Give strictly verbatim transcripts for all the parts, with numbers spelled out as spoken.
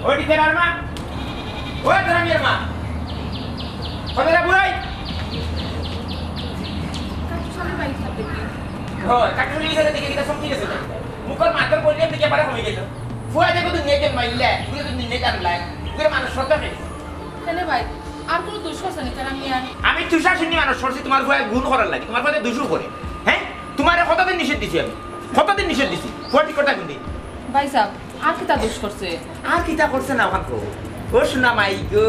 ওই টিচার আর মা, ওই তোরা মেয়ের মা, কতটা বুড়াই? ও, কাকুলি গেছে দেখে কিতা সব ঠিক আছে। মুখর মাথার বললে আপনি ক্যামেরা কমে গেল। ফুয়া দেখো তো নেই জন মাইলে, তুই তো নেই জানলাই, তুই মানুষ সত্য নেই। কেন ভাই, আর কোনো দোষ করছে নি তারা মিয়া? আমি তুষার শুনি মানুষ করছি তোমার ফুয়া গুণ করার লাগে, তোমার ফুয়া দুষও করে। হ্যাঁ, তোমার কতদিন নিষেধ দিছি আমি, কতদিন নিষেধ দিছি, ফুয়া ঠিক কথা কিন্তু। ভাই সাহেব, আর কিতা দোষ করছে? আর কিতা করছে না ওখান কো? ও শোনা মাই গো,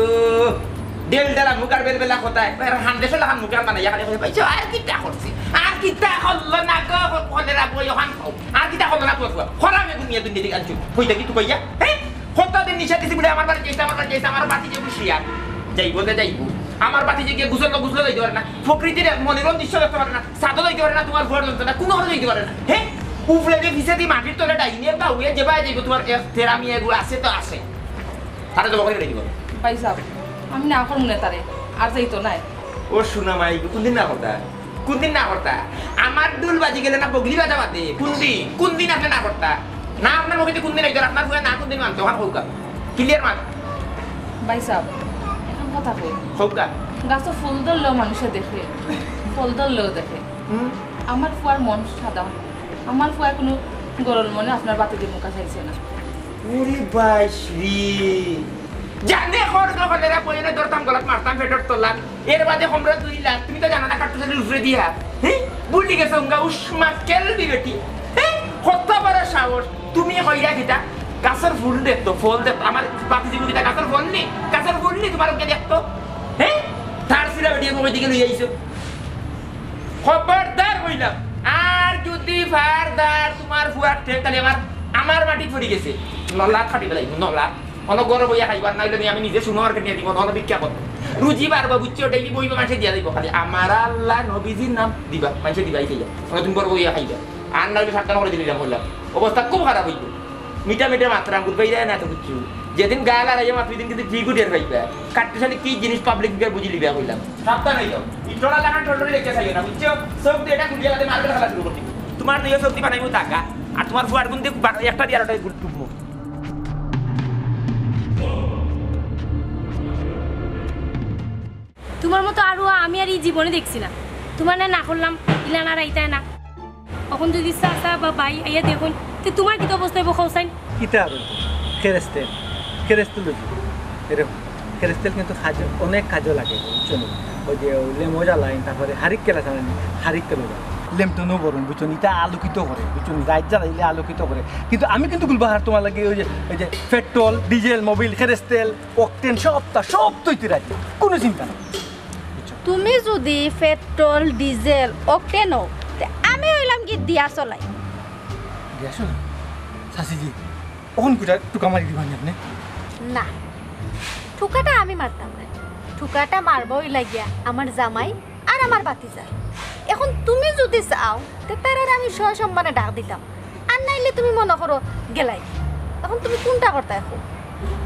ডেল ডেলা মুখ আর বেলবেলা কোথায়? এবার হান্দেশো লাখান মুখে আর বানাইয়া খালি কইছে, "ভাইছো, আর কিতা করছে? আর কিতা করলো না গো?" বলে রাখবো, ওখান কো। আর কিতা করলো না তোমার ফুয়া? খরা আমি দুনিয়া দুনিয়া দিকে আনছো। কইতা কি তুই কইয়া? হ্যাঁ? কতদিন নিষেধ দিছি বলে আমার বাড়ি যাইছে, আমার বাড়ি যাইছে, আমার বাতি যে বসিয়া। যাইবো দে যাইবো। আমার বাতি যে গিয়ে গুছল গুছল যাইতে পারে না। প্রকৃতির এক মনোরম দৃশ্য দেখতে পারে না। সাদা যাইতে পারে না, তোমার ঘর জ্বলতে না, কোনো ঘরে যাইতে পারে না। হ্যাঁ? উপরে দিয়ে ভিসে দিয়ে মাটির তলে ডাইনে বা উড়ে যেভাবে যাইবো, তোমার এক তেরা মিয়া এগুলো আছে তো আছে। তারা তো বকরি রেডি করো। ভাই সাহেব, আমি না করমু না তারে, আর যাইতো নাই। ও শোনা মাই, কোনদিন না করতা? কোনদিন না করতা? আমার ডুল বাজি গেলে না বগলি বাজা বাদে। কোনদিন? কোনদিন আপনি না করতা? না আপনার মুখে কোনদিন একবার আপনার ফুয়া না কোনদিন মানতো? ওখান কউক্কা। ক্লিয়ার মাত। ভাই সাহেব, এখন কথা কই। কউক্কা। গাছে ফুল ধরলেও মানুষে দেখে, ফল ধরলেও দেখে। হুম। আমার ফুয়ার মন সাদা। আমার ফুয়া কোনো গরল মনে আপনার বাতি দিয়ে মুখা চাইছে না। ওরে বাইশ রে। জানে খর দখলেরা বইনে ধরতাম গলাত মারতাম পেটর তলাত। এর বাদে কমরা দুই লাখ। তুমি তো জানো না কাটতে চলে উপরে দিয়া। হ্যাঁ? ভুলি গেছো উঙ্গা উষ্মা কেলবি বেটি। হ্যাঁ? কত বড় সাহস। তুমি কইরা কিতা? গাছের ফুল দেখতো, ফল দেখতো। আমার বাতি দিব কিতা গাছের ফল নি? গাছের ফুল নি তোমার ওকে দেখতো? হ্যাঁ? তার সিরা বেটিয়ে মুখের দিকে লই আইছো। খবরদার কইলাম, আর যদি ফারদার তোমার ফুয়ার ঠেক তাহলে আমার, আমার মাটি পড়ি গেছে। নলা খাটি বেলাই, নলা। অন গরো বইয়া খাইবার না হইলে আমি নিজে শুনো আর নিয়ে দিব, অন ভিক্ষা করো। রুজি বাড়বো, বুঝছো? ডেইলি বইবা মাসে দিয়া দিব। খালি আমার আল্লাহ নবীজির নাম দিবা, মাসে দিবাই খাইয়া। অন তুমি গরো বইয়া খাইবা। আর না হইলে সাবধান করে দিলাম বললাম। অবস্থা খুব খারাপ হইব। মিঠা মিঠা মাতরাম, বুঝবাই যায় না তো কিচ্ছু। যেদিন গায়ে লাগাইয়া মাতবি, দিন কিন্তু ঠিক উঠিয়ে পাইবা। কাট্টুশালি কি জিনিস পাবলিক বিকার বুঝি লিবা কইলাম। সাবধান হয়ে যাও। এই টলা লাগান টলটলি লেগে চাইও না, বুঝছো? চোখ দিয়ে এটা খুলিয়া যাতে মারবে খেলা শুরু করতে। তোমার দুইও চোখ দিয়ে বানাইবো টাকা। আর তোমার ফুয়ার গুণ দিয়ে বারো, একটা দিয়ে আরোটা গুণ টুকবো। তোমার মতো আরো আমি আর এই জীবনে দেখছি না। তোমার না, না করলাম, ইলা না রাইতায় না। এখন যদি চাচা বা ভাই আইয়া দেখুন, তে তোমার কিতা অবস্থা হইব কও চাইন? কিতা আর হইব? খেরেস্তেল, খেরেস্তেল হইব। এরকম খেরেস্তেল কিন্তু কাজে, অনেক কাজে লাগে, বুঝছো নি? ওই যে ওই লেমো জ্বালাইন, তারপরে হারিক কেলা জ্বালাইন, হারিক কেলা জ্বালাইন। লেমটনও বরং, বুঝছো নি? ইটা আলোকিত করে, বুঝছো নি? রাইত জ্বালাইলে আলোকিত করে। কিন্তু আমি কিন্তু গুলবাহার তোমার লাগি ওই যে, ওই যে পেট্রোল, ডিজেল, মোবিল, খেরেস্তেল, অকটেন, সবটা, সব তৈতে রাজি। কোনো চিন্তা নাই। বুঝছো? তুমি যদি পেট্রোল, ডিজেল, অকটেন হও, তে আমি হইলাম কি দিয়া চলাই? দিয়া চলাই? চাচিজি, অখন কুটা টুকা মারি দিবা নি আপনি? না, টুকাটা আমি মারতাম না। টুকাটা মারবো হইলা গিয়া আমার জামাই আর আমার বাতিজা। এখন তুমি যদি চাও, তে তারারে আমি সসম্মানে ডাক দিতাম। আর নাইলে তুমি মনে করো গেলাই। এখন তুমি কোনটা করতায় কও?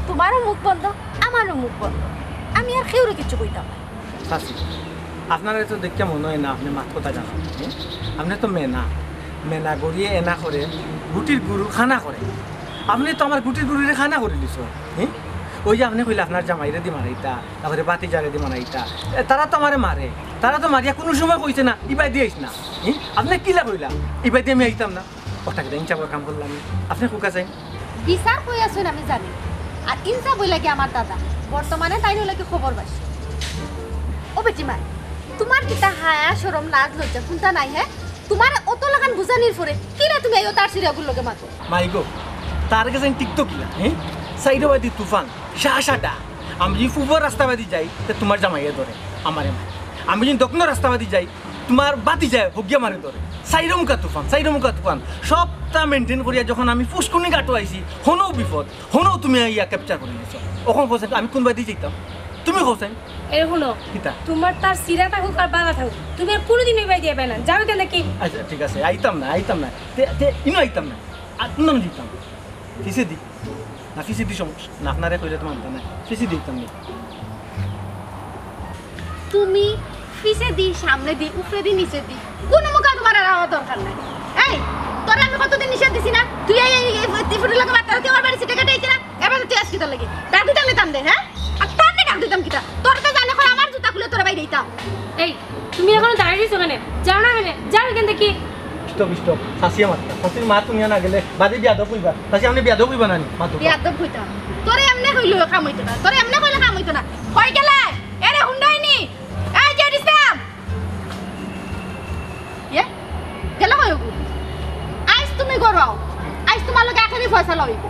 তোমারও মুখ বন্ধ, আমারও মুখ বন্ধ। আমি আর কেউরে কিচ্ছু কইতাম না। চাচি, আপনারে তো দেখিয়া মনে হয় না আপনি মাত কথা জানেন। আপনি তো মেনা, মেনা গড়িয়ে এনা করে, গুটির গুরু খানা করে। আপনি তো আমার গুটির গুরুরে খানা করে দিছো। হ্যাঁ, ওই যে আপনি কইলে আপনার জামাইরে দি মারাইতা, তারপরে বাতিজারে দি মারাইতা। এ, তারা তো আমারে মারে, তারা তো মারিয়া কোনো সময় কইছে না, "ইবায় দি আইস না।" হ্যাঁ, আপনি কিলা কইলা, "ইবায় দি আমি আইতাম না"? ওটা কিতা ইনসাফর কাম করলাম? আপনি কুকা চাইন? বিচার কই আছইন আমি জানি, আর ইনসাফ হইলা কি আমার দাদা, বর্তমানে তাই হইলা কি খবর পাইছি। ও বেটি মা, তোমার কিতা হায়া, শরম, লাজ, লজ্জা কোনটা নাই, হ্যাঁ? তোমার অত লাগান বুঝানির পরে কিলা তুমি আইও তার সিরাগুর লগে মাতো? মাই গো, তার কাছে টিকতো কিলা, হ্যাঁ? সাইডো বাদি তুফান, শা শা ডা। আমি যদি পূর্ব রাস্তা বাদি যাই, তে তোমার জামাইয়ে ধরে, আমারে মারে। আমি যদি দক্ষিণ রাস্তা বাদি যাই, তোমার বাতি যায়, হগিয়া মারে ধরে। সাইরো মুখা তুফান, সাইরো মুখা তুফান। সবটা মেইনটেইন করিয়া যখন আমি ফুসকুনি ঘাটো আইছি, হনো বিপদ, হনো তুমি আইয়া ক্যাপচার করে নিছো। অখন কও চাইন আমি কোন বাদি যাইতাম? তুমি কও চাইন। এরে হুনো, কিতা? তোমার তার সিরা থাকুক আর বালা থাকুক, তুমি আর কোনোদিন ওই বাড়ি যাইবে না। যাও এখান থেকে। আচ্ছা, ঠিক আছে, আইতাম না, আইতাম না। তে, তে, ইনো আইতাম না। আর কোন নাম দিতাম? পিছে দি। না, পিছে দি সমস্যা। না, আপনারে কইলে তো মানতা না। পিছে দি দিতাম নি। তুমি পিছে দি, সামনে দি, উপরে দি, নিচে দি, কোনো মুখে তোমার আর আওয়ার দরকার নাই। এই, তোরে আমি কতদিন নিষেধ দিছি না? তুই এই, এই, এই, এই ফুটুর লগে বার্তা হতে আমার বাড়ি সিটে কেটে আইছে না? এবার তুই আজকে তোর লাগি। কেনে? যাও না কেনে? যাও এখান থেকে। Stop, stop. চাচিয়ে মাততা। চাচির মাত হুনিয়া না গেলে বাদে বিয়াদব কইবা। চাচি, আপনে বিয়াদব কইবা না নি? মাত। বিয়াদব কইতাম। তোরে এমনে কইলে কাম অইতো না। তোরে এমনে কইলে কাম অইতো না। কই গেলে? এরে হুন্ডাইনি। এই যে ইসলাম। ইয়ে? গেল কই ওগু? আইজ তুমি ঘরো আও। আইজ তুমার লগে আখেরি ফয়সালা অইবো।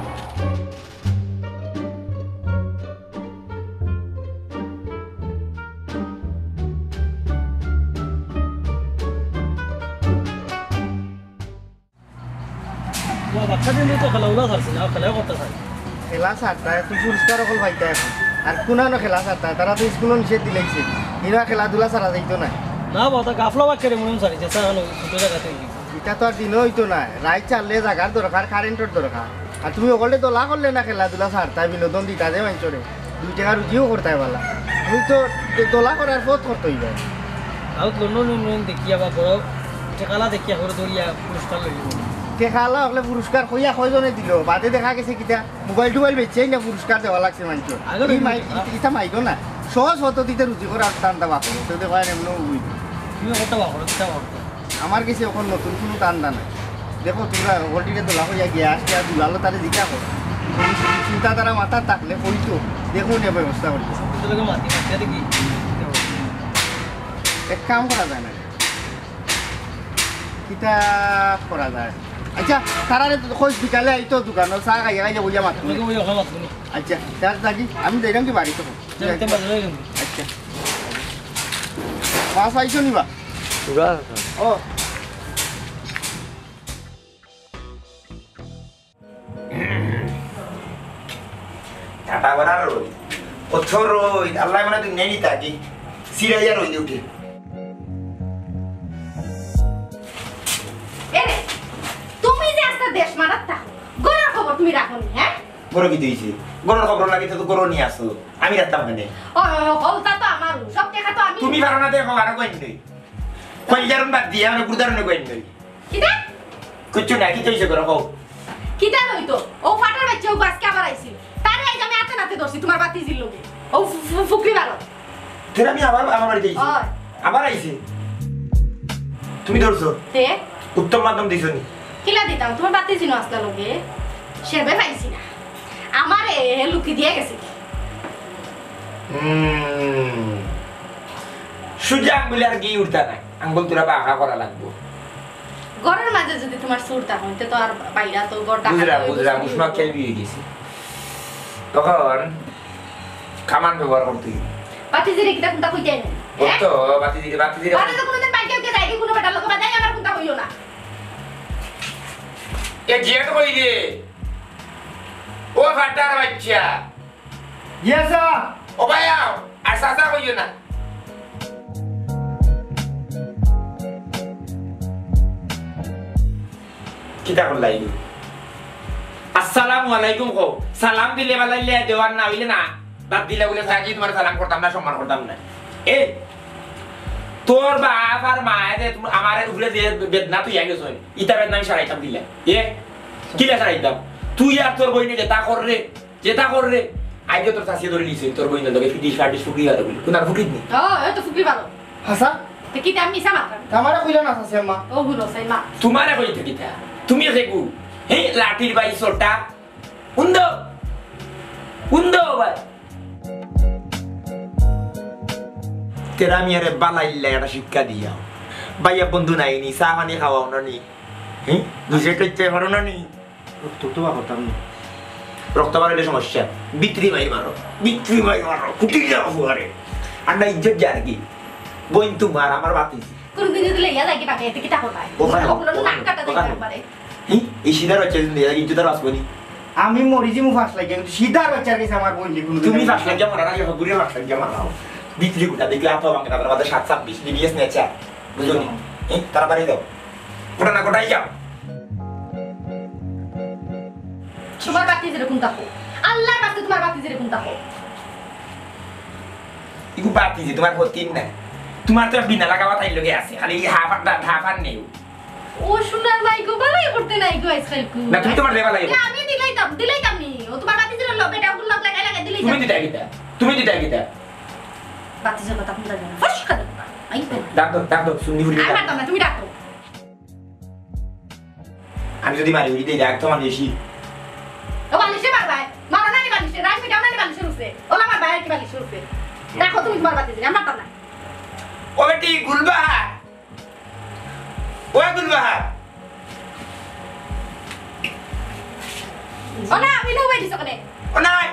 বাচ্চা দিন তো খেলাধুলা ছাড়ছি না, খেলাও করতে চাই। খেলা ছাড়তা, তুই পুরস্কার অকল পাইতা এখন। আর কুনানো খেলা ছাড়তা, তারা তো স্কুলও নিষেধ দিলাইছে। ইনা খেলাধুলা ছাড়া যাইতো না। না বাবা, গাফলা বাক্যের এমন ছাড়ি, যেটা হলো ছোট জায়গা থেকে। ইটা তো আর দিনও অইতো না। রাইত ছাড়লে জাগার দরকার, কারেন্টর দরকার। আর তুমি অকলে দলা করলে না খেলাধুলা ছাড়তায়, বিনোদন দিতা যে মানষরে। দুই টেকা রুজিও করতায় বালা। তুমি তো দলা করার পথ করতে অইবে। আউত লন্ডন লন্ডন দেখিয়া বা বড় টেকালা দেখিয়া করে দৌড়িয়া পুরস্কার লইব। টেকালা অকলে পুরস্কার কইয়া কয়জনে দিল? বাদে দেখা গেছে কিতা মোবাইল টোবাইল বেচছেই না পুরস্কার দেওয়া লাগছে মানষর। আগে এই লইব মাই-, না। ইতা মাইকো না। সহজ পদ্ধতিতে রুজি করার ধান্দা বাকো। তো দেখো আর এমনও অইব। তুমি করতে পারো, করতে পারো। আমার গেছে অখন নতুন কুনু ধান্দা নাই। দেখো, তুমরা অলরেডি দলা কইয়া গিয়া আজকে আর দুলালো তারে জিকা কর। চিন্তাধারা মাথাত থাকলে অইতো, দেখো নে ব্যবস্থা করি। কিন্তু লোকে মাতি মাতি দেখি। এক কাম করা যায় না? কিতা করা যায়? আচ্ছা, তারারে তো কইস বিকালে আইতো দোকানো, চা খাইয়া খাইয়া বইয়া মাত। তোমাকে ওই ওখানে মাত করি। আচ্ছা, তার থাকি আমি যাইলাম কি বাড়িত। যাইতে পারলে যাইলাম। আচ্ছা। মাছ আইছো নি বা? পুরা আছে। ও। কাটা বড়া রই। কত রই, আল্লাহ মানে দুনিয়া নি থাকি। সিরাইয়া রই উঠে। এরে, তুমি যে আস্তা দেশ মারাত থাকো, ঘরর খবর তুমি রাখো নি, হ্যাঁ? ঘরো কিতা অইছে? ঘরর খবর লাগে তো ঘরো নি আসো। আমি রাখতাম কেনে? ও, ও, ও, হলতা তো আমার, সব দেখা তো আমি। তুমি পারো না দেখো, আরো কইন দই। কইল জারুন বাদ দিয়া, আমরা গুরুদারুনে কইন দই। কিতা? কিচ্ছু না, কিতা অইছে ঘরো কও? কিতা অইতো? ও ফাটার বাচ্চা, ও আজকে আবার আইছিল। তারে আইজ আমি আতে নাতে ধরছি, তোমার বাতিজির লগে। ও ফু-, ফু-, ফুকরি বারো। তেরা আমি আবার আমার বাড়িত আইছি। ওই। আবার আইছে। তুমি ধরছো? তে? উত্তম মাধ্যম দিছো নি? কিলা দিতাম? তোমার বাতিজি নু আসলা লগে। সেবে পাইছি না। আমারে লুকি দিয়া গেছে কি? হুম। সুজা আঙ্গুলে আর ঘি উঠতা নাই। আঙ্গুল তোরা বাঁকা করা লাগবো। ঘরর মাঝে যদি তোমার চুর থাকে, তে তো আর বাইরা তো ঘর ডাকাত বুঝলাম, অইবো, বুঝলাম, চুরি উষ্মা অইবো। খেলবি অই গেছে। তখন কামান ব্যবহার করতে অইবো। বাতিজিরে কিতা কুনতা কইতে আইন? ও হ্যাঁ? তো বাতিজিরে, বাতিজিরে বাদে তো কোনোদিন বাইকে উঠে যাই কি কোনো বেটার লগে বাদে আমার কুনতা কইও না। এ জেদ কই রে? ও ফাটার বাচ্চা। ইয়ে স্যার। ও ভাই আও, আর চাচা কইও না। কিতা করলাই? আসসালামু আলাইকুম কও। সালাম দিলে বালাইলে দেওয়ার না অইলে না। বাদ দিলে বলে থাকি তোমার সালাম করতাম না, সম্মান করতাম না। এ, তোর বাপ আর মায়ে যে তুমি আমার উপরে যে বেদনা তুই আগে শোন, ইতা বেদনা আমি সারাইতাম দিলে। এ, কিলা সারাইতাম? তুই আর তোর বইনে যেতা কর রে, যেতা কর রে। আইজও তোর চাচিয়ে ধরি নিছে, তোর বইনের লগে ফিটিস ফাটিস ফুকরি ভালো বলি। কোন আর ফুকরি নি? ও, এ তো ফুকরি ভালো। হাছা? তে কিতা আমি মিছা মাতরাম? তে আমারে কইলা না, চাচি আম্মা। ও, হুনো, চাই মা। তোমারে কইতে কিতা? তুমি যে গু, হে, লাঠির বাই ছোটা। উন্দো, উন্দো ভাই। তেরা মিয়ারে বালাইল্লা একটা শিক্ষা দিয়াও। ভাইয়া বন্ধু নাই নি, চা পানি খাওয়াও না নি। হে? বুঝে করতে পারো না নি? রক্ত তো বার করতাম না। রক্ত বার হইলে সমস্যা। বিক্রি ভাই মারো, বিক্রি ভাই মারো, কুটি যাও ফুয়ারে। আর না ইজ্জত যার কি? বইন তোমার, আমার বাতিজি। কোনদিন যদি লইয়া যাই কি বাকি, এতে কিতা করবায়? ওখানে, ওগুলো তো ওখানে, নাক কাটা যাইতে ওখানে। পারে। হি? এই সিধার বাচ্চা যদি লইয়া যাই, ইজ্জত আর বাঁচবো নি? আমি মরি যিমু ফাঁস লাগিয়া, কিন্তু সিধার বাচ্চার কাছে আমার বইন যে কোনদিন তুমি আমি ফাঁস লাগিয়া মারা না, ঘুরে ফাঁস লাগিয়া মারা। বিক্রি গুটা দেখলে আতো আমাকে তাদের মাঝে সাত ছাব্বিশ, ডিবিএস নেচার। বুঝো নি? হি? তাড়াতাড়ি যাও। ঘটনা ঘটাই যাও। তোমার বাতিজিরে কুনতা কও? আল্লাহর বাস্তে তোমার বাতিজিরে কুনতা কও? ইগু বাতিজি তোমার হতিন না। তোমার তো বিনা লাগাওয়া তাই লগে আছে। খালি এই হাফ আর দা-, হাফ আর নেই। ও সোনার মাই গো, বালাই করতে নাই গো আজকাল কু। না, তুমি তোমার লেবা লাগে। না, আমি দিলাইতাম, দিলাইতাম নি। ও তোমার বাতিজির লগে, বেটা ওগুলো লগ লাগাই লাগাই দিলাইতাম। তুমি দিতা কিতা? তুমি দিতা কিতা? বাতিজির কথা কুনতা জানো? ফস করে দিবা। ডাক দাও, ডাক দাও, সুন্নি ফুরি আমি ডাক। মারতাম না, তুমি ডাকো। আমি যদি মারি উড়ি দেই, ডাক তো আমার বেশি। ও বালিশে মারবায়, মারো না নি বালিশে, রাইস মিটাও না নি বালিশে রুসে। ওলা মারবায় আর কি বালিশে রুসে। রাখো তুমি তোমার বাতি দিলে, আমি মারতাম না। ও বেটি, গুলবাহার। ও গুলবাহার। ও না, আমি নৌ বেটি সকলে। ও নাই।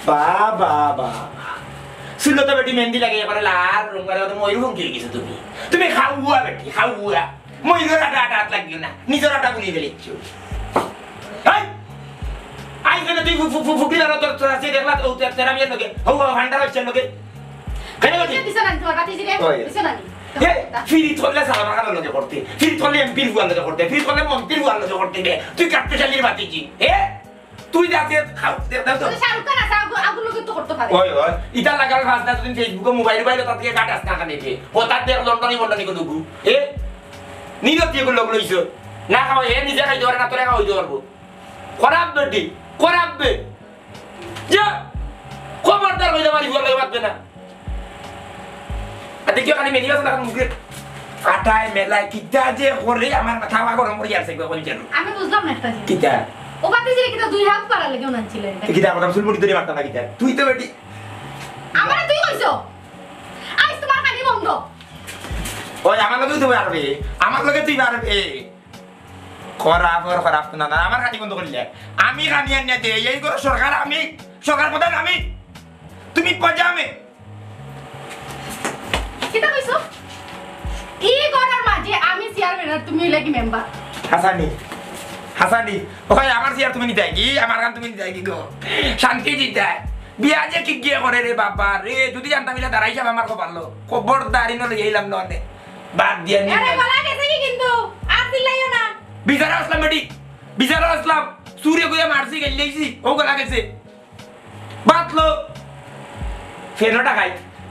বাহ, বাহ, বাহ। চুলো তো বেটি মেহেন্দি লাগে, এবারে লাল রং করে, তো ময়ূর হংকি হয়ে গেছো তুমি। তুমি খাওয়া বেটি, খাওয়া। ময়ূরের আটা আটা হাত লাগিও না, নিজের আটা গুলি ফেলিচ্ছ। এই, আই কেন তুই ফু-, ফু-, ফু-, ফুটি ধরো, তোর, তোর আছে দেখলা, ও তেরা মিয়ার লগে, হৌ, হৌ, ভান্ডার হচ্ছে লগে। কেন লগে? দিছো না নি তোমার বাতিজিরে? ওই। দিছো না নি? এ, ফিরি থলে সালাম খানোর লগে করতে, ফিরি থলে এমপির ফুয়ার লগে করতে, ফিরি থলে মন্ত্রীর ফুয়ার লগে করতে বে। তুই কাটতে চালির বাতিজি, এ? তুই যাতে খাও, দে, দে তো। শাহরুখ খান আছে, আগু-, আগুর লগে তো করতে পারে। ওই, ওই, ইটা লাগাল ফাঁসটা তুই Facebook-এ মোবাইল বাইরে তার থেকে কাটাস না খানে দে। ও তার দেখ লন্ডনি মন্ডনি কোনো গু। এ? নিজে দিয়ে গুলো লইছো। না খাওয়া, এ নিজে খাইতে পারে না, তোরে খাওয়াইতে পারবো। খারাপ বেটি, খারাপ বে। যা, খবরদার হইলে আমার ইগুলো লগে বাঁচবে না। আর দেখিও খালি মেলি আছে না, মুখে আটায় মেলায় কিতা যে করে, আমার মাথা গরম করি আছে, কই কোন জানো? আমি বুঝলাম না একটা জিনিস। কিতা? ও বাতিজিরে কিতা দুই হাত পাড়া লেগে ওনার ছিল এটা? কিতা কথা, চুল মুঠি ধরে মারতাম না কিতা? তুই তো বেটি। আমারে তুই কইছো? আইজ তোমার খালি বন্ধ। ওই, আমার লগে তুই পারবে, আমার লগে তুই পারবে। খরাপ, ওর খরাপ তো না, না, আমার খানি বন্ধ করিলে। আমি খানি আনিয়া দে, এই করে সরকার আমি, সরকার প্রধান আমি। তুমি পজামে। কিতা কইছো? ই ঘরর মাঝে আমি চেয়ারম্যান আর তুমি হইলা কি মেম্বার? হাসানি, হাসানি, ওই আমার চেয়ার তুমি নিতায় কি? আমার গান তুমি নিতায় কি গো? শান্তি দিতায়। বিয়া যে কি গিয়ে করে রে বাবা রে, যদি জানতাম ইলা দাঁড়াই সাহেব আমার কপাল লো। খবরদারি নলে এইলাম ননে। বাদ দিয়া নি। আরে গলা গেছে কি কিন্তু? আর চিল্লাইও না। বিচারে আসলাম বেটি, বিচারে আসলাম। চুরে কইয়া মারছি, গেলিয়েছি, ও গলা গেছে। বাতলো। ফেনও টাকাই।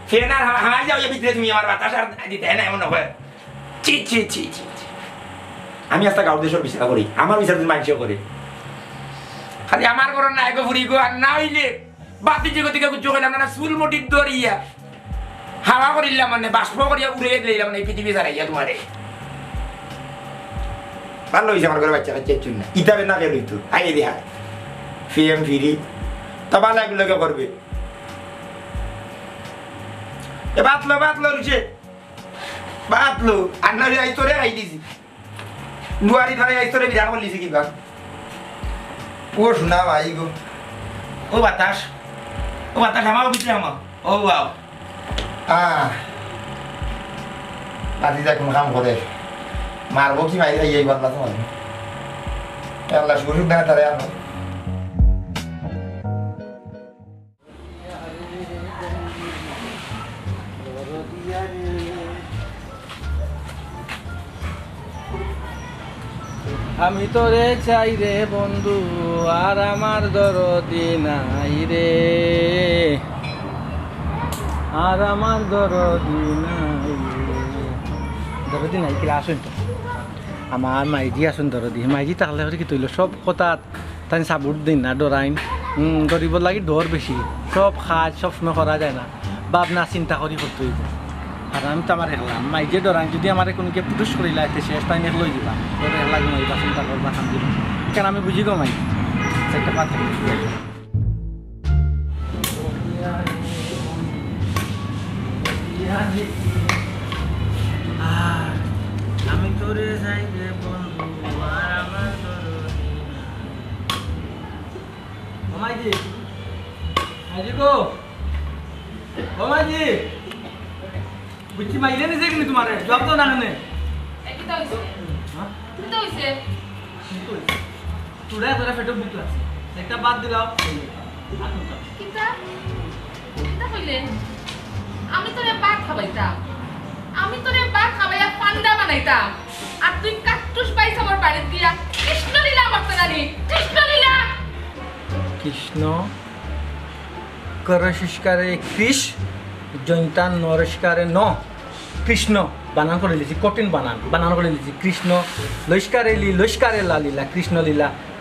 ফেন আর হা-, হামাই যাও, এ ভিতরে তুমি আমার বাতাস আর দিতে না, এমন হয়। ছি, ছি, ছি, ছি, ছি। আমি আস্তা গাঁওর দেশর বিচার করি, আমার বিচার তুমি মানসিও করে। খালি আমার ঘরর নায়ক ফুরি গো, আর না হইলে বাতি যে গতিকে গুজ্জ কইলাম না, চুল মুঠিত ধরিয়া। হাওয়া করিলাম মানে, বাষ্প করিয়া উড়ে দিলাম মানে, এই পৃথিবী ছাড়াইয়া তোমারে। ভালো হইছে আমার ঘরে বাচ্চা কাচ্চা চুল না। ইতাবে না গেল হইতো। আই রে হায়। ফিএম ফিরি। তা ভালো এগুলোকে করবে। এ বাতলো, বাতলো রুচে। বাতলো। আর না হইলে আই তোরে খাই দিছি। দুয়ারি ধরে আইস তোরে বিধান করলিছি কিবা। ও শোনা ভাই গো। ও বাতাস। ও বাতাস, আমার ভিতরে আমার। ও বাও। আহ। বাতি যা কোন কাম করে। মারবো কি মারি খাইয়ে এই বাল্লা তো মারবো। এ আল্লাহ, শুভ সুখ দেখা তারে আর। আমি তোরে চাই রে বন্ধু, আর আমার দরদি নাই রে, আর আমার দরদি নাই রে। দরদি নাই কিলা আছইন তো? আমার মাইজি আছইন দরদি। মাইজি থাকলে হয়তো কি তৈল সব কথা তাইন সাবুট দিন না, ডরাইন। হুম, গরিবর লাগি ডর বেশি। সব কাজ সব সময় করা যায় না, ভাবনা চিন্তা করি করতে হইব। আর আমি তো আমার একলা, মাইজে ডরাইন, যদি আমারে কোনকে পুরুষ করিলা, এতে শেষ, তাইন একলাই দিবা। তোর একলা ঘুমাইবা, চিন্তা করবা, কাম দিবা। কেন আমি বুঝি গো মাই, একটা কথা। আমি তোরে চাই রে বন্ধু, আর আমার দরদি নাই। ও মাইজি, মাইজি গো, ও মাইজি, বুঝছি মাইলে নিছে কিন্তু তোমারে, জবাব দাও না কেনে? এ, কিতা হইছে? হ্যাঁ? কিতা হইছে? কিতা হইছে? তোরা তোরা পেটে ভুক লাগছে, একটা বাদ দিলাও। আর কোনটা? কিতা? কিতা কইলে? আমি তোরে ভাত খাবাইতাম, আমি তোরে ভাত খাবাইয়া পান্ডা বানাইতাম, আর তুই কাট্টুস পাইছ আমার বাড়িত দিয়া কৃষ্ণলীলা করতে জানি, কৃষ্ণলীলা। কৃষ্ণ, কর শিষ্কারে কৃষ, জৈন্তান নরস্কারে ন, কৃষ্ণ, বানান করে লিছি, কঠিন বানান, বানান করে লিছি, কৃষ্ণ, লস্কারে লি, লস্কারে লা লীলা, কৃষ্ণলীলা।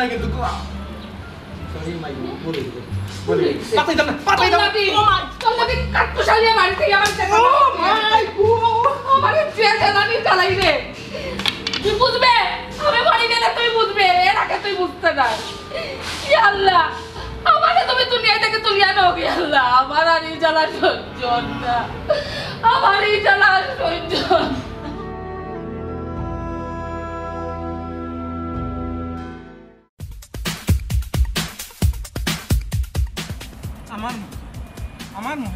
না কিন্তু। সরি মাই, বলে দিতে। বলে দিতে। পাতাইতাম না, পাতাইতাম না। তোর নাতি, ও মা, তোর নাতি কাট্টুশালিয়ে বাড়িতে আমার ও মাই গো। আমারে জেল জ্বালানি জ্বালাই রে। তুই বুঝবে, আমি মরে গেলে তুই বুঝবে, এর আগে তুই বুঝতে না। ইয়া আল্লাহ, আমারে তুমি দুনিয়া থেকে তুলিয়া নাও, ইয়া আল্লাহ, আমার আর এই জ্বালা সহ্য হয় না, আমার এই জ্বালা আর সহ্য হয় না। আমার মা, আমার মা,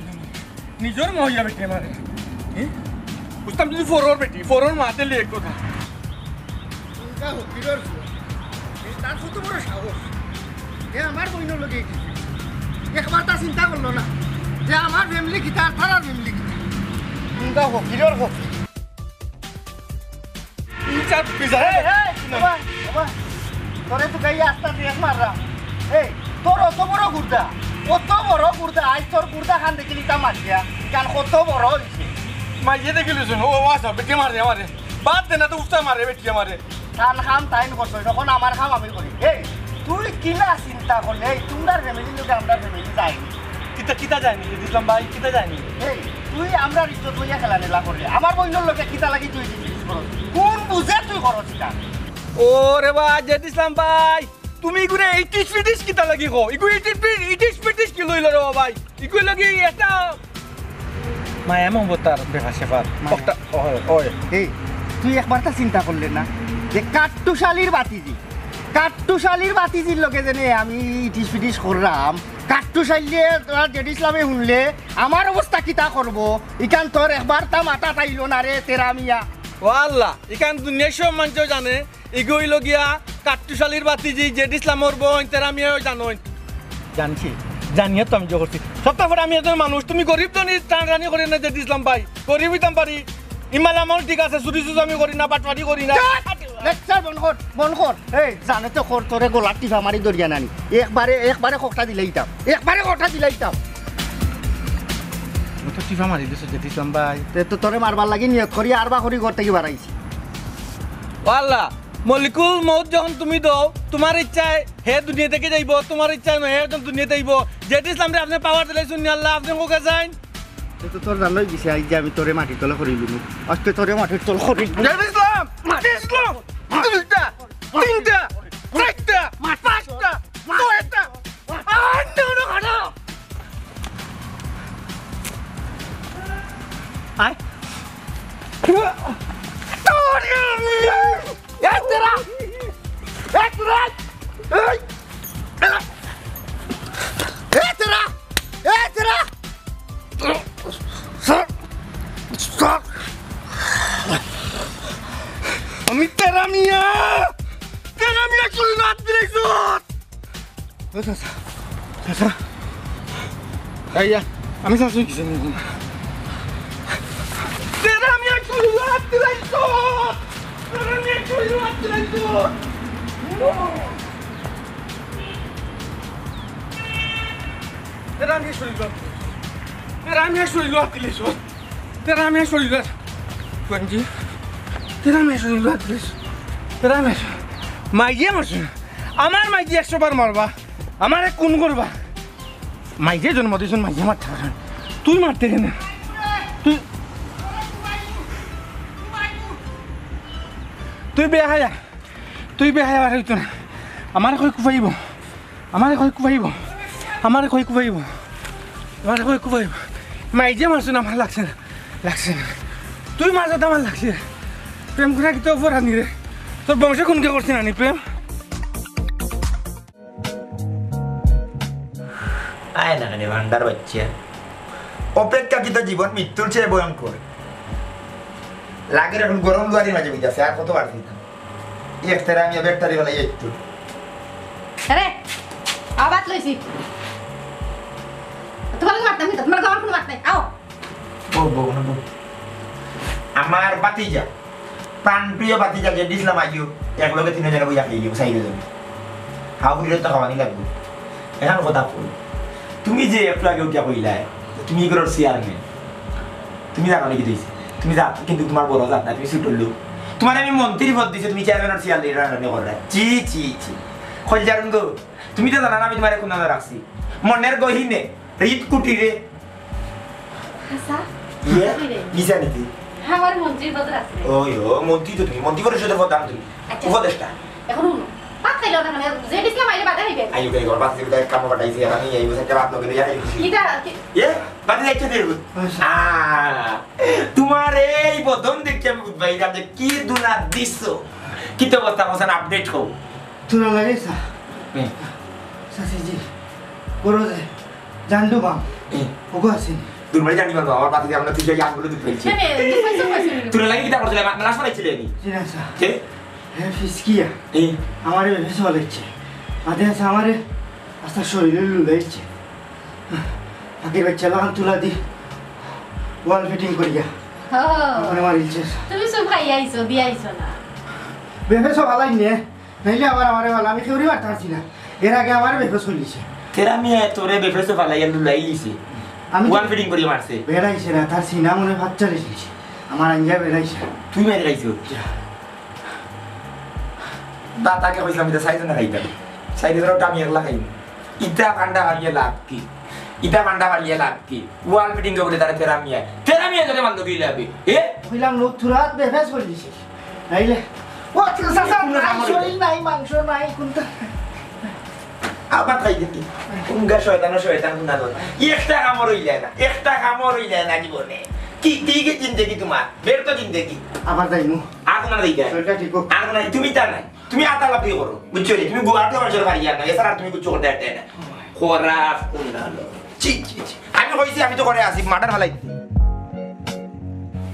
নিজর মা অইয়া বেটি আমারে। এ? বুঝতাম যদি ফরর বেটি, ফরর মাতে লিয়ে কথা। উনকা হকিরর ফুয়া। এ তার কত বড় সাহস। এ আমার বইনর লগে এই কি? একবার তা চিন্তা করলো না যে আমার ফ্যামিলি কিতা আর তারার ফ্যামিলি কিতা। উনকা হকিরর হকি। এই চার পিজা। এই, এই, বাবা, বাবা, তোরে তো গাইয়া আস্তা দিয়ে মাররা। এই, তোর অত বড় গুর্দা, অত বড় গুর্দা, আজ তোর গুর্দা খান দেখিলি তা মারিয়া, কাল কত বড় হইছে। মাইয়ে দেখিলি শুন, ও, ও, আসা, বেটি মারে, মারে। বাদ দে না তো, উস্তা মারে, বেটি মারে। তান খাম তাইন করছইন, অখন আমার খাম আমি করি। এই, তুই কিলা চিন্তা করলে, এই, তোমরার ফ্যামিলির লগে আমরার ফ্যামিলি যায়নি। কিতা, কিতা যায়নি? জেদ ইসলাম ভাই, কিতা যায়নি? এই, তুই আমরার ইজ্জত লইয়া খেলা নেলা করলে। আমার বইনর লগে কিতা লাগি তুই জিনিস করস? কোন বুঝে তুই করস ইটা? ও রে বা, জেদ ইসলাম ভাই, তুমি ইগুরে ইটিস পিটিস কিতা লাগি কও? ইগু ইটিস পি-, ইটিস পিটিস কি লইল রে বা ভাই? ইগু লাগি একটা মায়া মমতার ব্যাপার স্যাপার। মায়া। একটা, ওই, ওই। এই, তুই একবার তা চিন্তা করলে না যে কাট্টুশালির বাতিজি, কাট্টুশালির বাতিজির লগে যেনে আমি ইটিস পিটিস করলাম, কাট্টুশালিয়ে তোরা জেড ইসলামে শুনলে আমার অবস্থা কিতা করবো? ইখান তোর একবার তা মাথা তাইল না রে তেরা মিয়া। ও আল্লাহ, ইখান দুনিয়ার সব মানুষ জানে, ইগু অইল গিয়া কাট্টুশালির বাতিজি, জেড ইসলামর বইন, তেরা মিয়াও জানইন। জানছি, জানিয়া তো আমি জো করছি। সপ্তাহ পরে আমি একজন মানুষ, তুমি গরিব ধনী টানাটানি করি না জেড ইসলাম ভাই, গরিব হইতাম পারি। ইমাল আমল ঠিক আছে, চুরি চুরি আমি করি না, বাটপারি করি না। লেকচার বন্ধ কর, বন্ধ কর। এই, জানে তো কর, তোরে গলার টিপা মারি ধরিয়া নানি। একবারে, একবারে খকটা দিলাইতাম, একবারে খকটা দিলাইতাম। আমি তো টিপা মারি দিছো জেড ইসলাম ভাই। তে তো তোরে মারবার লাগি নিয়ত করি, আরবা করি ঘর থাকি বাড়াইছি। ও আল্লাহ, মলিকুল মউত যখন তুমি দেও, তোমার ইচ্ছায় হে দুনিয়া থাকি যাইবো, তোমার ইচ্ছায় নয়, হে একজন দুনিয়া থাকি যাইবো। জেড ইসলামরে আপনে পাওয়ার দিলাইছইন নি আল্লাহ, আপনে কউক্কা যাইন। তে তো তোর জানাই দিছে, আইজ যে আমি তোরে মাটির তলে করি দিমু। আজকে তোরে মাটির তলে করি দিমু। জেড ইসলাম, মাটির তলে। দুইটা, তিনটা, চাইরটা, পাঁচটা, ছয়টা, আটটা, আটটা, আটটা। আয়। এই তেরা! এই তেরা! এই! এই তেরা! এই তেরা! আমি তেরা মিয়া, তেরা মিয়া চুরি না দিলে ইজ্জত। ও চাচা, চাচা, এই ইয়া, আমি চাচা কিছু নিব না। তেরা মিয়া চুরি না দিলে ইজ্জত, তেরা মিয়া চুরি না দিলে ইজ্জত। তেরা মিয়া চুরি না, তেরা মিয়া চুরি না দিলে ইজ্জত। তেরা মিয়া শরীর আর, কোনজি? তেরা মিয়া শরীর আর, তেরা মিয়া শরীর। মাইজিয়ে মারছে। আমার মাইজি একশো বার মারবা, আমারে খুন করবা। মাইজিয়ে জন্ম দিছইন, মাইজিয়ে মারতে পারইন। তুই মারতে কেনে? তুই, তুই বেহায়া, তুই বেহায়া আর অইতো না। আমারে কই কুফাইবো? আমারে কই কুফাইবো? আমারে কই কুফাইবো? আমারে কই কুফাইবো? মাইজিয়ে মারছইন, আমার লাগছে না, লাগছে না। তুই মারছত, আমার লাগছে। প্রেম করা কিতা অপরাধ নি রে? তোর বংশে খুনকে করছে না নি প্রেম? আয় না কেনে ভান্ডার বাচ্চা। অপেক্ষাকৃত জীবন মৃত্যুর চেয়ে ভয়ঙ্কর। লাগের এখন গরম লুয়ারির মাঝে বইতাছে, আর কত বার দিতাম। এক তেরা আমি ব্যাটারি বেলা একটু। আরে, আবার লইছি। তোমার লগে মারতাম কিতা? তোমার লগে আমার কোনো মাত নাই। আও। বউ, বউ, বউ। আমার ভাতিজা, প্রাণপ্রিয় ভাতিজা যে দিছিলাম আইও, এক লগে তিনজনে বইয়া খাইলি, চাইরজনে। হাও করিলে তো খাওয়ানি লাগবো। এখন কথা কই, তুমি যে একটু আগে উঠিয়া কইলায়, তুমি ই ঘরর চেয়ারম্যান, তুমি জানো নি কিতা অইছে? তুমি জাত, কিন্তু তোমার বড় জাত না, তুমি ছোট লোক। তোমারে আমি মন্ত্রীর পদ দিছি, তুমি চেয়ারম্যানর চেয়ার লিডার আমি কররা। ছি, ছি, ছি। খলজারুন গো, তুমি তো জানো না আমি তোমারে কোন নামে রাখছি। মনের গহীনে, হৃদ কুটিরে। আচ্ছা। ইয়ে? কি রে? মিছা নীতি। হ্যাঁ, আমার মন্ত্রীর পদ রাখছি। ওই ও, মন্ত্রী তো তুমি, মন্ত্রী পরিষদের প্রধান তুমি। আচ্ছা। উপদেষ্টা। এখন হুনো, ভাত খাইলে ওটা মানে, যে ইসলাম আইলে বাদে খাইবে। আইও, খাইও, বাদ দিবি, তাই কামো পাঠাইছি, এখন এই আইবো, সেটা বাদ লগে লইয়া খাইবি। কিতা, কি? এ, বাদ দিয়ে যাইতে দেবো। আচ্ছা। আহ, তোমার এই বদন দেখে আমি বুঝবাই, এটা যে কি দুনা দিছো। কি তো অবস্থা, হোসেন, আপডেট কও। তোরা লাগে, স্যার। হুম। চাচিজি, করো যে, জানলু বাম। হুম। ওগো আছেনি? তোর বাড়ি জানি পারবো, আমার বাতিতে আমরা তুই যাই আঙ্গুলো দুধ ফেলছি। না, না, না, না, না, না। তোরা লাগে কিতা করছিলে? মা-, লাশ বানাইছিলে নি? জি না, স্যার। কে? হ্যাঁ, ফিসকিয়া। এই? আমারে ভেবে চলেছে। মাঝে আছে আমারে আস্তা শরীরে লুলাইছে। আগে বাচ্চা লাগান তুলা দি, ওয়াল ফিটিং করিয়া। ও। ওখানে মারিলছে। তুমি সব খাইয়া আইছো, দিয়া আইছো না। ভেবে সব হালাই নিয়ে। নাইলে আবার আমারে বলা, আমি কেউরে মারতে পারছি না। এর আগে আমারে বেফাস করিলিছে। তেরা মিয়া তোরে বেফাসো ফালাইয়া লুলাইলিছে। আমি তো ওয়াল ফিটিং করিয়া মারছে। বেড়াইছে না, তার সিনা মনে হয় বাচ্চা রেখেছে। আমার আঞ্জা বেড়াইছে। তুই মারি খাইছো? যা। দা তাকে কইছিলাম, এটা সাইডে না খাইতাম। সাইডে ধরো, আমি একলা খাইনি। ইটা কান্ডা বাড়িয়ে লাভ কি? ইটা কান্ডা বাড়িয়ে লাভ কি? ওয়াল ফিটিং করে তারা তেরা মিয়া। তেরা মিয়া যদি মারলো কি লাভে? এ? কইলাম, লোক থুরাত বেফাস করিলিছে। নাইলে, ও, আচ্ছা, আচ্ছা, আচ্ছা, কোনো নাই, কামড় শরীর নাই, মাংস নাই, কোনটা? আবার তাই দেখি। কোনগা শয়তান, শয়তান কোনটা ধর। একটা কামড় হইলে না, একটা কামড় হইলে না জীবনে। কি, কি, কি জিন্দেগি তোমার? বের তো জিন্দেগি। আবার যাইমু। আর কোনটা দেখি? শরীরটা ঠিক হোক। আর কোনটা, তুমি তা নাই। তুমি আতালাপি করো, বুঝছো নি? তুমি গুয়াহাটি মানুষের বাড়ি আর না, এছাড়া আর তুমি কিচ্ছু করতে পারতে না। খরাফ কোনটা হলো? ছি, ছি, ছি। আমি কইছি, আমি তো করে আছি, মার্ডার ফালাই দিতে।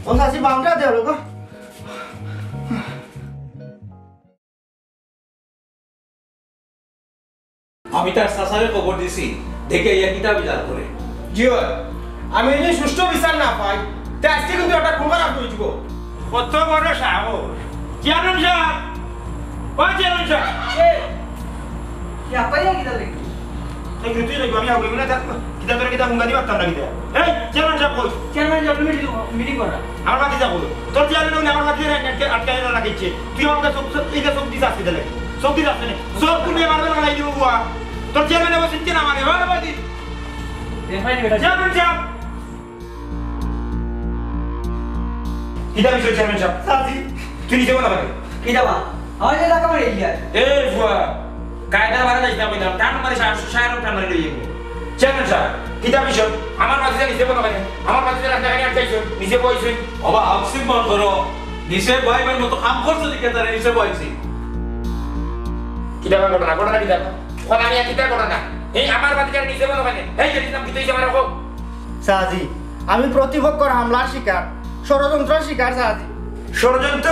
ও চাচি, বামটা দে ওরকম। আমি তার চাচারে খবর দিছি, দেখি আইয়া কিতা বিচার করে। জি অয়, আমি যদি সুষ্ঠু বিচার না পাই, তে আজকে কিন্তু একটা খুন খারাপ হয়ে দিব। কত বড় সাহস! চেয়ারম্যান সাহেব, ও চেয়ারম্যান সাহেব! এ, কি আপাইয়া কিতা লাগি? এই বিরুদ্ধে দেখবো, আমি আগুয়ে না থাকবো। কিতা তোরা কিতা হুঙ্গা দিবার তার না কিতা? এই, চেয়ারম্যান সাহেব কই? চেয়ারম্যান সাহেব, মিটিং, মিটিং করা। আমার বাতি যাবো। তোর চেয়ারম্যান হইলে আমার বাতি আটকে, আটকে রাখিছে। তুই আমাকে চোখ, চোখ, এইটা চোখ দিস আসতে দিলে। চোখ দিস আসতে নেই। চোখ খুলে মারবে না, লাই দিব বুয়া। তোর চেয়ারম্যান আবার চিনছে না আমারে। হ্যাঁ, বাতি। চেয়ারম্যান সাহেব। কিতা বিষয় চেয়ারম্যান সাহেব? সাজি। তুই নিজে বলো কেন? কিতা বা? আমার যে টাকা মারি ইলিয়া। এ ফুয়া, কায়দা বাড়া যাইস না কইতাম। টান মারি সা-, সারা টান মারি লইয়ে গেল। চেয়ারম্যান সাহেব, কিতা বিষয়? আমার বাতিজা নিজে বলো কেন? আমার বাতিজা রাস্তাঘাটে আটকাইছো, নিজে বইছো। বাবা, হাউসিং বন্ধ করো। নিজে বইবার মতো কাম করছো দেখে তারা নিজে বইছি। কিতা বা ঘটনা? ঘটনা কিতা? ঘটনা আমি কিতা ঘটনা? এই আমার বাতিজা নিজে বলো কেন? এই যে ইসলাম কিতা হইছে আমার রাখো। সাজি, আমি প্রতিপক্ষর হামলার শিকার, ষড়যন্ত্রের শিকার সাজি। ষড়যন্ত্র?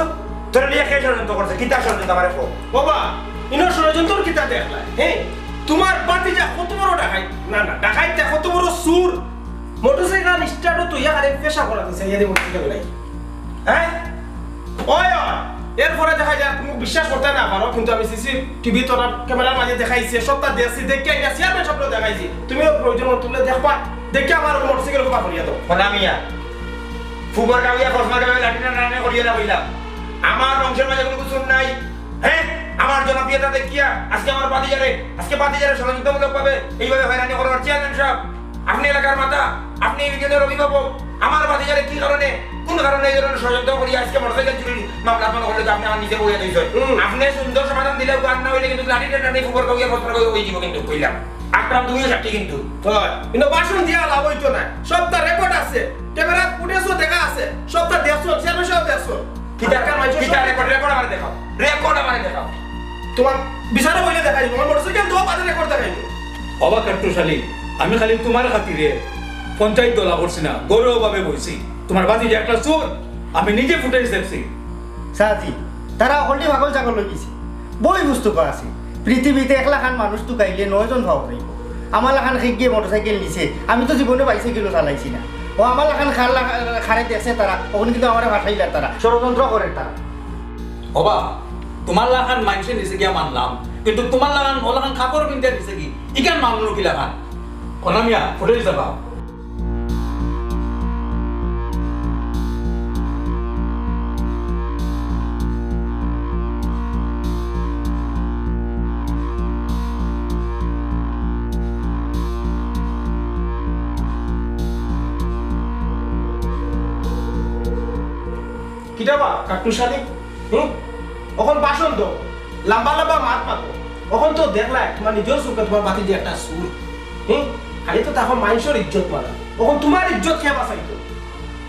তোরে লইয়া কে ষড়যন্ত্র করছে? কিতা ষড়যন্ত্র আমারে কও। বাবা, ইনো ষড়যন্ত্র কিতা দেখলা? হ্যাঁ, তোমার ভাতিজা কত বড় ডাকাইত, না, না, ডাকাইত না, কত বড় চুর। মোটরসাইকেল স্টার্টও তো ইয়া খালি পেশা করা দিছে, ইয়া দিয়ে মোটরসাইকেল নাই। হ্যাঁ? ওই, ওই, এরপরে দেখা যায় তুমি বিশ্বাস করতে না পারো, কিন্তু আমি সিসি টিভি তোরা ক্যামেরার মাঝে দেখাইছে, সবটা দেখছি, দেখে আইনা চেয়ারম্যান সাবরে দেখাইছি। তুমিও প্রয়োজন মতো তুলে দেখবা, দেখে আমার মোটরসাইকেল কবা করিয়া দাও। কোনা মিয়া, ফুবর গাউয়া, কসমর গাউয়া, লাঠি টানাটানি করিও না কইলাম। আমার বংশর মাঝে কোনো কিছু নাই। হ্যাঁ, আমার জনপ্রিয়তা দেখিয়া আজকে আমার ভাতিজারে, আজকে ভাতিজারে ষড়যন্ত্রমূলক ভাবে এইভাবে হয়রানি করার চেয়ারম্যান সাব, আপনি এলাকার মাথা, আপনি ইউনিয়নের অভিভাবক, আমার ভাতিজারে কি কারণে, কোন কারণে এই ধরনের ষড়যন্ত্র করিয়া আজকে মোটরসাইকেল চুরির মামলা মনে করলে তো আপনি আমার নিজে বইয়া দিয়েছেন। হুম। আপনি সুন্দর সমাধান দিলে গান না হইলে কিন্তু লাঠি টানাটানি ফুবর গাউয়া, কসমর গাউয়া হয়ে যাব কিন্তু কইলাম। আকরাম, তুমিও সাক্ষী কিন্তু। হয়। কিন্তু ভাষণ দিয়া লাভ হইতো না। সবটা রেকর্ড আছে। ক্যামেরা ফুটেজও দেখা আছে। সবটা দেখছো, চেয়ারম্যান সাব দেখছো। কিতা, এলাকার মানুষের কিতা সব রেকর্ড, রেকর্ড আমারে দেখাও। রেকর্ড আমারে দেখাও। তোমার বিচারে বইলে দেখাই, তোমার মোটরসাইকেল দেওয়া বাদে রেকর্ড দেখাই। অবা কাট্টুশালী, আমি খালি তোমার খাতিরে পঞ্চায়েত দলা করছি না, গৌরবভাবে বইছি। তোমার ভাতিজা একটা চুর, আমি নিজে ফুটেজ দেখছি। সাজি, তারা হকলটি পাগল ছাগল হয়ে গেছে। বই পুস্তক আছে। পৃথিবীতে একলা খান মানুষ তুকাইলে নয়জন পাওয়া যাইব। আমার লাখান খেক গিয়ে মোটরসাইকেল নিছে, আমি তো জীবনে বাইসাইকেলও চালাইছি না। ও আমার লাখান খার লাগা-, খারে দেখছে তারা, ওখানে কিন্তু আমারে ভাসাইলার তারা, ষড়যন্ত্র করের তারা। ওবা, তোমার লাখান মাইনষে নিছে গিয়া মানলাম, কিন্তু তোমার লাখান, ও লাখান কাপড় পিনতে নিছে কি? ইখান মানলো কি লাখান? কোনা মিয়া, ফুটেজ দেখাও। কিতা বা, কাট্টুশালী? হুম? অখন ভাষণ দাও, লম্বা লম্বা মাত মাতো। অখন তো দেখলায়, তোমার নিজর চউখে তোমার ভাতিজা একটা চুর। হুম? খালি তো তাকো মাইনষর ইজ্জত মারা। অখন তোমার ইজ্জত কে বাঁচাইতো?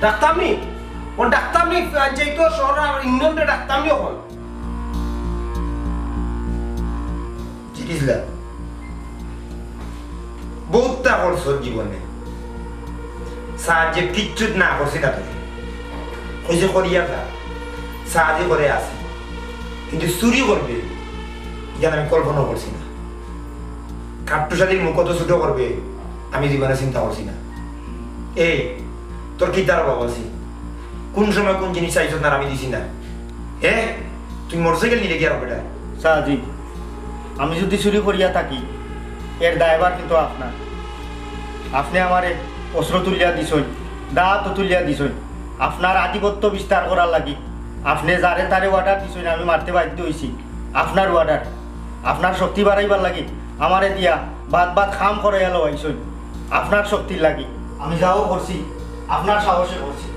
ডাকতাম নি? ও ডাকতাম নি, পঞ্চায়েত, শহর আর ইউনিয়নরে ডাকতাম নি অখন? জিনিসলা, বহুততা করছস জীবনে, সাহায্যে কিচ্ছুত না করছি না তোরে। কইছে করিয়া যা, সাহায্য করে আছি, কিন্তু চুরি করবে, ইখান আমি কল্পনাও করছি না। কাট্টুশালীর মুখ অত ছোট করবে, আমি জীবনে চিন্তা করছি না। এই, তোর কিতার অভাব আছে? কোন সময় কোন জিনিস চাইছস না, আমি দিছি না। এ, তুই মোটরসাইকেল নিলে কি আর বেটা? সাজি, আমি যদি চুরি করিয়া থাকি, এর দায়ভার কিন্তু আপনার। আপনে আমারে অস্ত্র তুলিয়া দিছইন, দাঁত তুলিয়া দিছইন, আপনার আধিপত্য বিস্তার করার লাগি। আপনে যারে তারে অর্ডার দিছইন, আমি মারতে বাধ্য হইছি। আপনার অর্ডার, আপনার শক্তি বাড়াইবার লাগি আমারে দিয়া বাদ বাদ কাম করাইয়া লওয়াইছইন। আপনার শক্তির লাগি আমি যাও করছি, আপনার সাহসে করছি।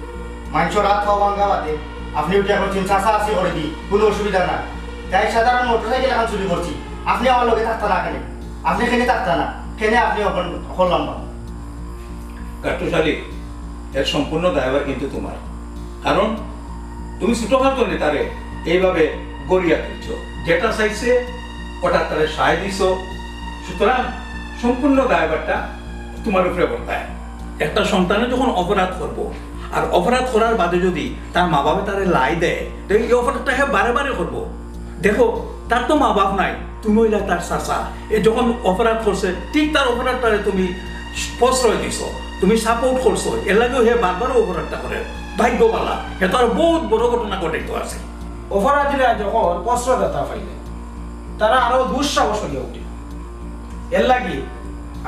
মাইনষর আত পাও ভাঙ্গা বাদে আপনে উঠিয়া করছেন, চাচা আছি করে দি, কোনো অসুবিধা নাই। তাই সাধারণ মোটরসাইকেল এখন চুরি করছি, আপনে আমার লগে থাকতা না কেনে? আপনে কেনে থাকতা না? কেনে আপনে অখন করলাম না? কাট্টুশালী, এর সম্পূর্ণ দায়ভার কিন্তু তোমার। কারণ তুমি ছোটখাটো নেতারে এইভাবে গড়িয়া তুলছো, যেটা চাইছে ওটা তারে সায় দিছো। সুতরাং সম্পূর্ণ দায়ভারটা তোমার উপরে বর্তায়। একটা সন্তানে যখন অপরাধ করবো, আর অপরাধ করার বাদে যদি তার মা বাবা তারে লাই দেয়, তো এই অপরাধটা হে বারে বারে করবো। দেখো, তার তো মা বাপ নাই, তুমি হইলা তার চাচা। এ যখন অপরাধ করছে, ঠিক তার অপরাধটারে তুমি প্রশ্রয় দিছো, তুমি সাপোর্ট করছো, এর লাগেও হে বারবার অপরাধটা করে। ভাগ্য ভালা, হে তো আর বহুত বড় ঘটনা ঘটাইতো আছে। অপরাধীরা যখন প্রশ্রয়দাতা পাইলে, তারা আরো দুঃসাহস হইয়া উঠে। এর লাগি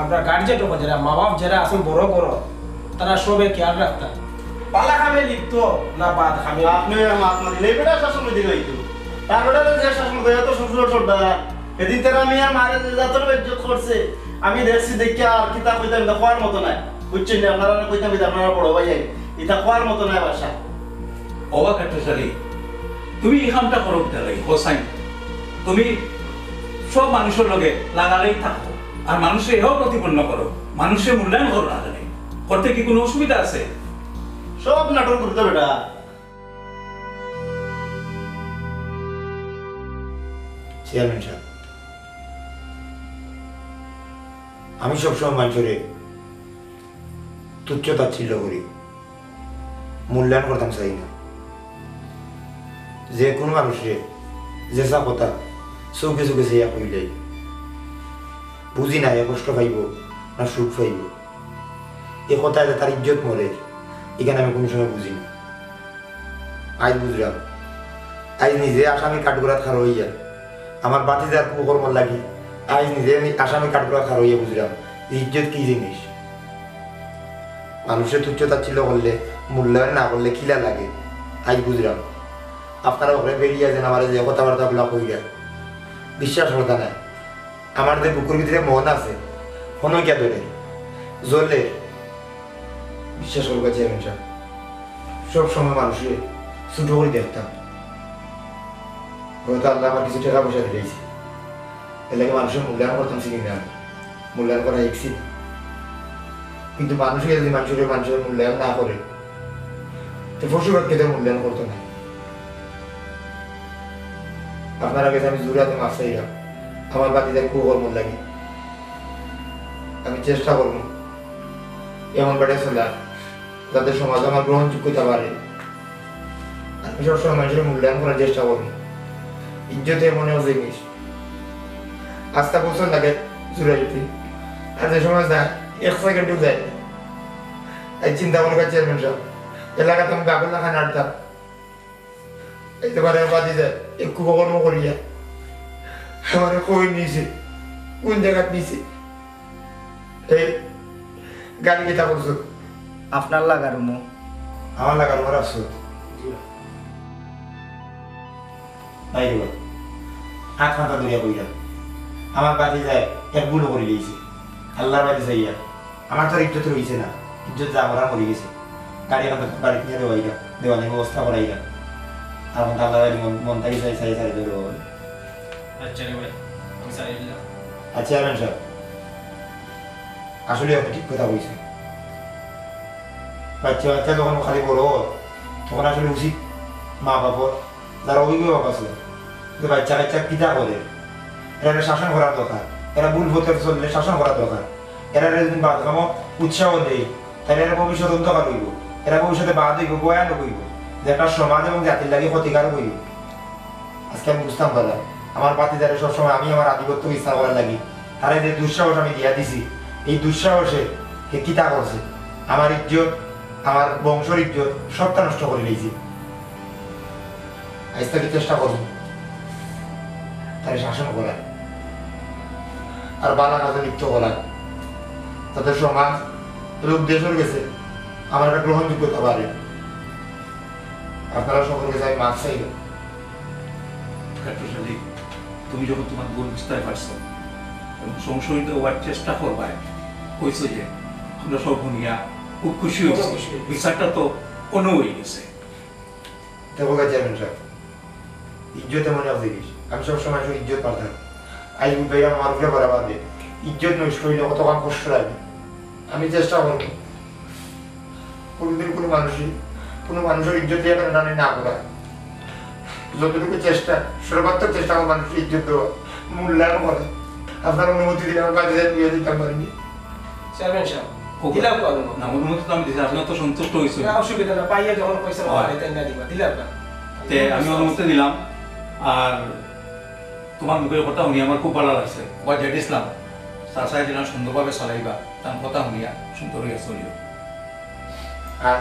আমরা গার্জিয়ান তখন যারা, মা বাপ যারা আছেন বড় বড়, তারা সবে খেয়াল রাখতা। বালা কামে লিপ্ত না বাদ কামে? আপনে আর মাত মাতিলে, এই বেটা শাসন দিল হইতো। তার বেটা যে শাসন দেয় তো শ্বশুর সর্দার। এদিন তারা মিয়া মারে যে জাতর বেইজ্জত করছে, আমি দেখছি, দেখি আর কিতা কইতাম, ইতা কওয়ার মতো নাই। বুঝছেন নি? আপনারা কইতাম, ইতা আপনারা বড় ভাই, ইতা কওয়ার মতো নাই ভাষা। ওবা কাট্টুশালী, তুমি এই কামটা করো কিতা লাগি? হোসাইন, তুমি সব মানুষের লগে লাগালেই থাকো, আর মানুষের এও প্রতিপন্ন করো, মানুষের মূল্যায়ন করো না জানে। করতে কি কোনো অসুবিধা আছে? সব নাটক করতে বেটা। চেয়ারম্যান সাহেব, আমি সবসময় মানুষরে তুচ্ছ তাচ্ছিল্য করি, মূল্যায়ন করতাম চাই না। যে কুনু মানুষরে যেছা কথা চউখে চউখে চাইয়া কইলে, বুঝি না হে কষ্ট পাইবো না সুখ পাইবো। ই কথায় যে তার ইজ্জত মরে, ইখান আমি কুনু সময় বুঝি না। আইজ বুঝরাম, আইজ নিজে আসামির কাঠগড়াত খাড়া অইয়া আমার ভাতিজার কুকর্মর লাগি আইজ নিজে আমি আসামির কাঠগড়াত খাড়া অইয়া বুঝরাম যে ইজ্জত কি জিনিস। মানুষে তুচ্ছ তাচ্ছিল্য করলে, মূল্যায়ন না করলে কিলা লাগে, আইজ বুঝরাম। আপনারা ঘরে বেরিয়া যেন আমারে যে কথাবার্তাগুলা কইরা, বিশ্বাস করতা নায়। আমার যে বুকুর ভিতরে মন আছে, হনো গিয়া ধরে, জ্বলে। বিশ্বাস করবা চেয়ারম্যান সাব, সব সময় মানুষরে ছোট করি দেখতাম। হয়তো আল্লায় আমার কিছু টেকা পয়সা দিলাইছে, এর লাগি মানুষরে মূল্যায়ন করতাম শিখি না আমি, মূল্যায়ন করা শিখছি না। কিন্তু মানুষে যদি মানুষরে, মানুষরে মূল্যায়ন না করে, তো পশু পাখিরে মূল্যায়ন করতো না। আপনারার গেছে আমি জোড়হাতে মাফ চাইরাম, আমার ভাতিজার কুকর্মর লাগি। আমি চেষ্টা করমু এমন বাটে চলার, যাতে সমাজে আমার গ্রহণযোগ্যতা বাড়ে। আমি সবসময় মানুষরে মূল্যায়ন করার চেষ্টা করমু। ইজ্জত এমন এক জিনিস, আস্তা বছর লাগে জুড়াইতে, আর যে সময় যায়, এক সেকেন্ডও যায় না। এই চিন্তা মনে করছে চেয়ারম্যান সাব, এলাকাত আমি বাঘর লাখান আটতাম। এই তো বারে বাদি যায়, একটু কর্ম করিয়া আমারে কই নিছে, কোন জাগাত নিছে? এই গাড়ি কিতা করছো? আপনার লাগা রুমো। আমার লাগা রুমো রাখছো? নাই রে বা, আত মাথা ধরিয়া কইলাম, আমার ভাতিজায় এক ভুলও করি দিয়েছে। আল্লাহর বাড়ি যাইয়া, আমার তো আর ইজ্জত রইছে না, ইজ্জত যা মরার মরি গেছে। গাড়ি এখন তো বাড়িত নিয়া দেওয়াইলাম, দেওয়ানির ব্যবস্থা করাইলাম। আর এখন তো আল্লাহর বাড়ি মন, মন থাকি চাই, চাই, চাই ধরে বাবা। আচ্ছা রে ভাই, আমি চাই দিলাম। আচ্ছা, চেয়ারম্যান সাব, আসলে আপনি ঠিক কথা কইছেন। বাচ্চা বাচ্চা যখন খালি বড় হয়, তখন আসলে উচিত মা বাবার যারা অভিভাবক আছে, যে বাচ্চা কাচ্চা কিতা করে, এরারে শাসন করার দরকার। এরা ভুল পথে চললে শাসন করার দরকার। এরারে যদি বাদ কামো উৎসাহ দেয়, তাহলে এরা ভবিষ্যৎ অন্ধকার অইবো, এরা ভবিষ্যতে বাদ অইবো, ভয়ানক অইবো, যে একটা সমাজ এবং জাতির লাগি ক্ষতিকারক অইবো। আজকে আমি বুঝতাম পারলাম, আমার ভাতিজারে সবসময় আমি আমার আধিপত্য বিস্তার করার লাগি তারে যে দুঃসাহস আমি দিয়া দিছি, এই দুঃসাহসে হে কিতা করছে, আমার ইজ্জত, আমার বংশর ইজ্জত সবটা নষ্ট করি লাইছে। আইজ থাকি চেষ্টা করমু তারে শাসন করার, আর বালা কাজে লিপ্ত করার, যাতে সমাজ এবং দেশর গেছে আমার একটা গ্রহণযোগ্যতা বাড়ে। আপনারা সকলর গেছে আমি মাফ চাইলাম। ডাক্তার সাহেব, তুমি যখন তোমার ভুল বুঝতে পারছো এবং সংশোধিত হওয়ার চেষ্টা করবায়, কইছো যে আমরা সব শুনিয়া খুব খুশি হয়েছি, বিচারটা তো অন্য হয়ে গেছে। দেখো গা চেয়ারম্যান সাহেব, ইজ্জত এমন এক জিনিস, আমি সবসময় শুধু ইজ্জত পারতাম। আইজ বুঝাইলাম আমার উপরে বাড়াবাড়ি, ইজ্জত নষ্ট হইলে কত কম কষ্ট লাগে। আমি চেষ্টা করবো কোনোদিন কোনো মানুষই কোনো মানুষের ইজ্জত দিয়ে টানাটানি না করা। যতটুকু চেষ্টা, সর্বাত্মক চেষ্টা আমার মানুষের ইজ্জত দেওয়া, মূল্যায়ন করা। আপনার অনুমতি দিলে আমার বাড়িতে বিয়ে দিতাম পারিনি। চেয়ারম্যান সাহেব, ওকে। দিলাম তো অনুমতি। না, অনুমতি তো আমি দিছি, আপনি তো সন্তুষ্ট হয়েছেন। না, অসুবিধা না, পাইয়া যখন পয়সা হয়। পাবে, তাই না দিবা, দিলাম না। তে আমি অনুমতি দিলাম। আর তোমার মুখের কথা শুনি আমার খুব ভালো লাগছে। ওবা জেড ইসলাম, চাচায় দিলাম সুন্দরভাবে চালাইবা, তার কথা শুনিয়া সুন্দর হইয়া চলিও। আর